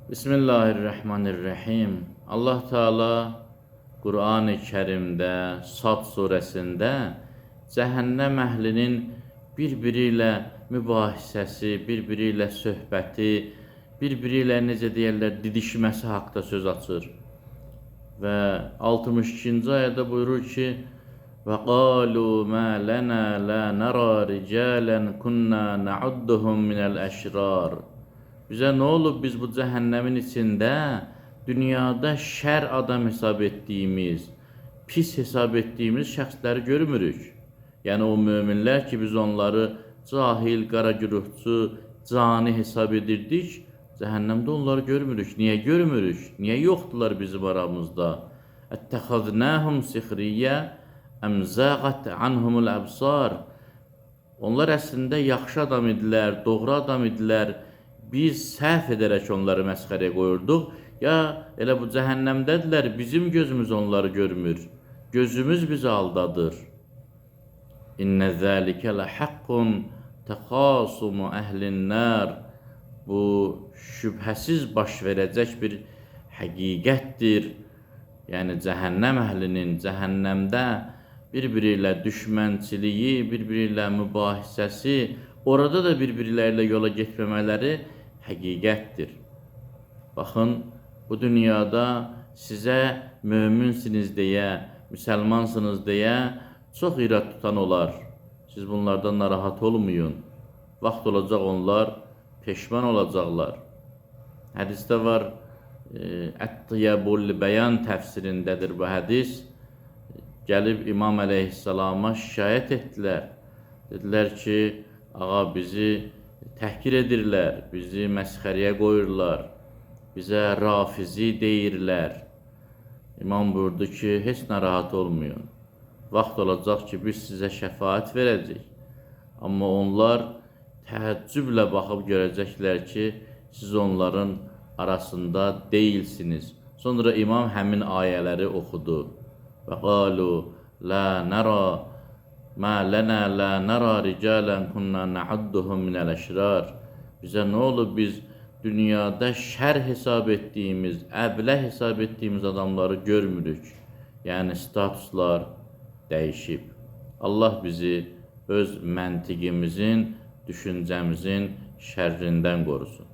Bismillahirrahmanirrahim. Allah Teala Qur'an-ı Kərimdə, Sad surəsində cəhənnəm əhlinin bir-biri ilə mübahisəsi, bir-biri ilə söhbəti, bir-biri ilə necə deyərlər, didişməsi haqda söz açır. Və 62-ci ayədə buyurur ki: "Və qalu ma lana la nara ricalan kunna na'udduhum minəl əşrar." Bizə nə olub, biz bu cəhənnəmin içində dünyada şər adam hesab etdiyimiz, pis hesab etdiyimiz şəxsləri görmürük. Yəni o möminlər ki, biz onları cahil, qaragüruhçu, cani hesab edirdik, cəhənnəmdə onları görmürük. Niyə görmürük? Niyə yoxdular bizim aramızda? Əttəxəznəhum sixriyyə əm zəğət anhumul əbsar. Onlar əslində yaxşı adam idilər, doğru adam idilər. Biz səhv edərək onları məsxərəyə qoyurduq. Ya elə bu cəhənnəmdədirlər, bizim gözümüz onları görmür. Gözümüz bizi aldadır. İnnə zəlikə ləhaqqun təxasumu əhlin-nar. Bu şübhəsiz baş verəcək bir həqiqətdir. Yəni cəhənnəm əhlinin cəhənnəmdə bir-biri ilə düşmənçiliyi, bir-biri ilə mübahisəsi, orada da bir-birləri ilə yola getməmələri həqiqətdir. Baxın, bu dünyada sizə möminsiniz deyə, müsəlmansınız deyə çox irad tutan olar. Siz bunlardan narahat olmayın. Vaxt olacaq, onlar peşman olacaqlar. Hədisdə var, Ət-Tiyabul Bəyan təfsirindədir bu hədis. Gəlib İmam əleyhissalama şikayət etdilər. Dedilər ki, ağa, bizi təhqir edirlər, bizi məsxərəyə qoyurlar, bizə rafizi deyirlər. İmam buyurdu ki, heç narahat olmayın. Vaxt olacaq ki, biz sizə şəfaət verəcəyik. Amma onlar təəccüblə baxıb görəcəklər ki, siz onların arasında deyilsiniz. Sonra imam həmin ayələri oxudu. Və qalu la nara ma lana la nara ricalan kunna na'udduhum minəl əşrar. Bizə nə olub, biz dünyada şər hesab etdiyimiz, əblə hesab etdiyimiz adamları görmürük. Yəni statuslar dəyişib. Allah bizi öz məntiqimizin, düşüncəmizin şərrindən qorusun.